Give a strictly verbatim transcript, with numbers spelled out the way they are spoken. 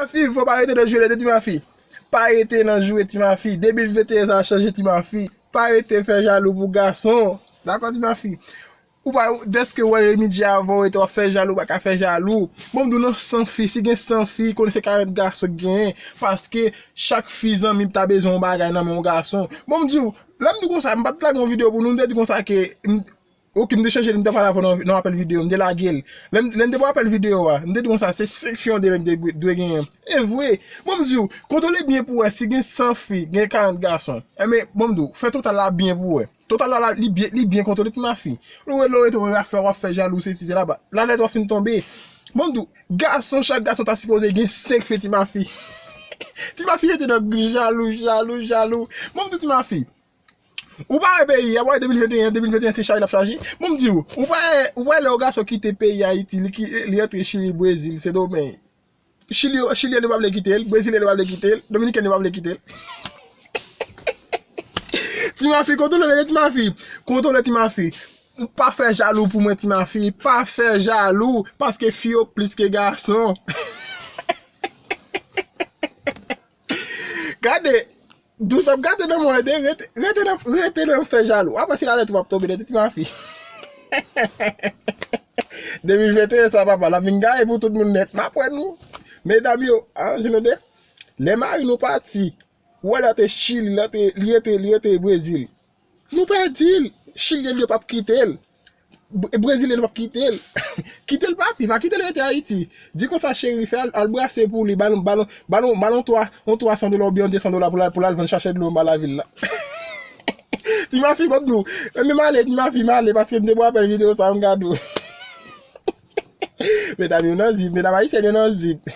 Fi, fò pa rete nan joure de ti mafi. Pa rete nan joure ti mafi. De mil venteyen sa chanje ti mafi. Pa rete fè jalou pou gason. Dakò ti mafi? Ou pa, dèske wè Remidji avan w rete w ap fè jalou, ou pa ka fè jalou. Bon, m di w nan san fi, si gen san fi, konnen se karant gason ki genyen. Paske chak fi zanmi ta bezwen yon bagay nan men yon gason. Bon, m di w, lè m di w konsa, m pa t lage yon videyo pou nou, m te di konsa ke, m, ok, m te chanje li, m te pale avè w nan, nan apèl videyo, m te lage l. Lè m, lè m te pran apèl videyo a, m te di konsa, se senk fi yon de nèg te dwe, dwe genyen. E vre. Bon, m di w, kontwole byen pou wè si gen san fi, gen karant gason. Enben, bon, m di w, fè total la byen pou wè. Total la, la, li byen, li byen kontwole ti mafi. Lè w, lè w rete w ap fè, w ap fè jalou, sesi, sela, ba, la nèt w ap fin tonbe. Bon, m di w, gason, chak gason ta sipoze gen senk fi ti mafi. Ti mafi rete nan jalou, jalou, jalou. Bon, m di w ti mafi. Ou pa wè peyi a, w wè de mil venteyen, de mil venteyen se chaje l ap chaje. Bon, m di w, ou pa wè, ou pa wè lè yon gason kite peyi Ayiti, li ki, li antre Chili, Brezil, Sendomeng. Chili, Chilyen yo pa vle kite l, Brezilyen yo pa vle kite l, Dominiken yo pa vle kite l. Ti mafi, kontwole ti mafi. Kontwole ti mafi. Pa fè jalou pou mwen, ti mafi. Pa fè jalou, paske fi yo plis ke gason. Gade, dous ap gade nan mwen, de rete, rete nan, rete nan fè jalou. Apre si la nèt ou p ap tonbe, de ti mafi. De mil venteyen sa, papa, l ap vin gaye pou tout moun nèt. M ap wè nou. Medam yo, an, je nou de. Lè mari nou pati, ou wè l antre Chili, l antre, li antre, li antre Brezil. Nou pèdi l. Chilyen yo p ap kite l. Bre-, Brezilyen yo p ap kite l. Kite l pati, pa kite l rete Ayiti. Di konsa, cheri, fè al, al brase pou li, ba l, ba l, ba l, ba l yon twa, yon twa san dola oubyen yon de san dola pou l al, pou l al vann chache dlo anba lavil la. Ti mafi, ban m di w. Enben m ale, ti mafi, m ale, paske m te pran apèl videyo sa, m gade w. Medam yo nan zip, medam ayisyèn yo nan zip.